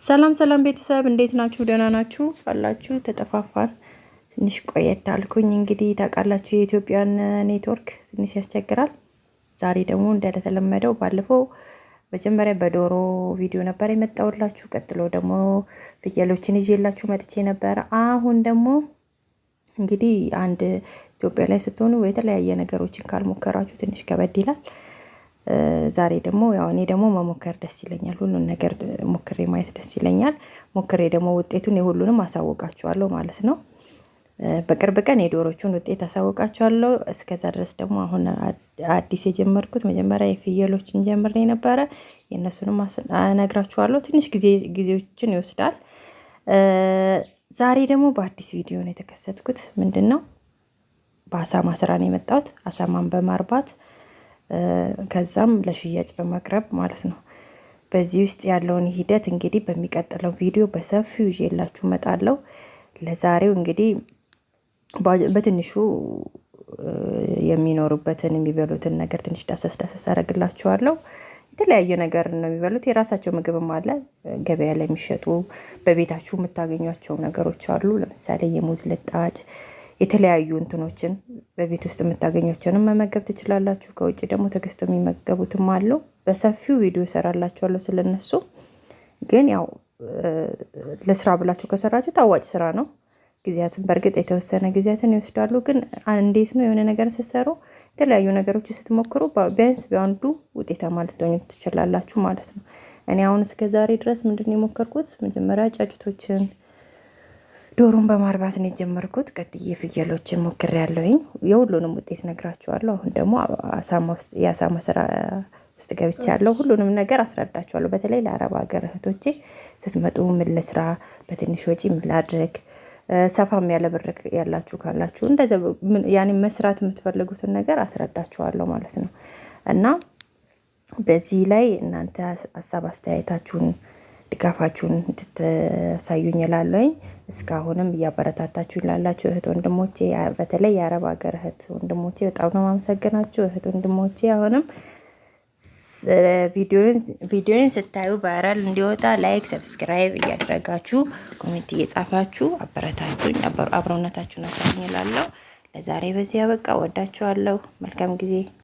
ሰላም ሰላም ቤተሰብ እንዴት ናችሁ? ደህና ናችሁ አላችሁ? ተጠፋፋን። ትንሽ ቆየት አልኩኝ። እንግዲህ ታውቃላችሁ የኢትዮጵያን ኔትወርክ ትንሽ ያስቸግራል። ዛሬ ደግሞ እንደተለመደው ባለፈው መጀመሪያ በዶሮ ቪዲዮ ነበር የመጣሁላችሁ። ቀጥሎ ደግሞ ፍየሎችን ይዤላችሁ መጥቼ ነበር። አሁን ደግሞ እንግዲህ አንድ ኢትዮጵያ ላይ ስትሆኑ የተለያየ ነገሮችን ካልሞከራችሁ ትንሽ ከበድ ይላል። ዛሬ ደግሞ ያው እኔ ደግሞ መሞከር ደስ ይለኛል። ሁሉን ነገር ሞክሬ ማየት ደስ ይለኛል። ሞክሬ ደግሞ ውጤቱን የሁሉንም አሳውቃችኋለሁ ማለት ነው። በቅርብ ቀን የዶሮቹን ውጤት አሳውቃችኋለሁ። እስከዛ ድረስ ደግሞ አሁን አዲስ የጀመርኩት መጀመሪያ የፍየሎችን ጀምሬ ነበረ። የእነሱንም እነግራችኋለሁ። ትንሽ ጊዜዎችን ይወስዳል። ዛሬ ደግሞ በአዲስ ቪዲዮ ነው የተከሰትኩት። ምንድን ነው? በአሳማ ስራ ነው የመጣሁት። አሳማን በማርባት ከዛም ለሽያጭ በማቅረብ ማለት ነው። በዚህ ውስጥ ያለውን ሂደት እንግዲህ በሚቀጥለው ቪዲዮ በሰፊው ይዤላችሁ እመጣለሁ። ለዛሬው እንግዲህ በትንሹ የሚኖሩበትን የሚበሉትን ነገር ትንሽ ዳሰስ ዳሰስ አደርግላችኋለሁ። የተለያየ ነገር ነው የሚበሉት። የራሳቸው ምግብም አለ፣ ገበያ ላይ የሚሸጡ በቤታችሁ የምታገኟቸው ነገሮች አሉ። ለምሳሌ የሙዝ ልጣጭ፣ የተለያዩ እንትኖችን በቤት ውስጥ የምታገኟቸውንም መመገብ ትችላላችሁ። ከውጭ ደግሞ ተገዝተው የሚመገቡትም አሉ። በሰፊው ቪዲዮ እሰራላችኋለሁ ስለነሱ። ግን ያው ለስራ ብላችሁ ከሰራችሁ ታዋጭ ስራ ነው። ጊዜያትን በእርግጥ የተወሰነ ጊዜያትን ይወስዳሉ። ግን እንዴት ነው የሆነ ነገር ስትሰሩ የተለያዩ ነገሮች ስትሞክሩ ቢያንስ በአንዱ ውጤታማ ልትሆኑ ትችላላችሁ ማለት ነው። እኔ አሁን እስከ ዛሬ ድረስ ምንድን ነው የሞከርኩት? መጀመሪያ ጫጩቶችን ዶሮን በማርባት ነው የጀመርኩት። ቀጥዬ ፍየሎችን ሞክሬያለሁኝ። የሁሉንም ውጤት ነግራችኋለሁ። አሁን ደግሞ የአሳማ ስራ ውስጥ ገብቻለሁ። ሁሉንም ነገር አስረዳችኋለሁ። በተለይ ለአረብ ሀገር እህቶቼ ስትመጡ ምን ልስራ፣ በትንሽ ወጪ ምን ላድርግ፣ ሰፋም ያለ ብር ያላችሁ ካላችሁ እንደዚያ ያኔ መስራት የምትፈልጉትን ነገር አስረዳችኋለሁ ማለት ነው። እና በዚህ ላይ እናንተ ሀሳብ አስተያየታችሁን ድጋፋችሁን እንድታሳዩኝ እላለሁኝ። እስካሁንም እያበረታታችሁ ላላችሁ እህት ወንድሞቼ፣ በተለይ የአረብ ሀገር እህት ወንድሞቼ በጣም ነው የማመሰግናችሁ። እህት ወንድሞቼ አሁንም ቪዲዮን ስታዩ viral እንዲወጣ like፣ subscribe እያደረጋችሁ comment እየጻፋችሁ አበረታቱኝ፣ አብሮነታችሁን አሳዩኝ እላለሁ። ለዛሬ በዚህ አበቃ። ወዳችኋለሁ። መልካም ጊዜ።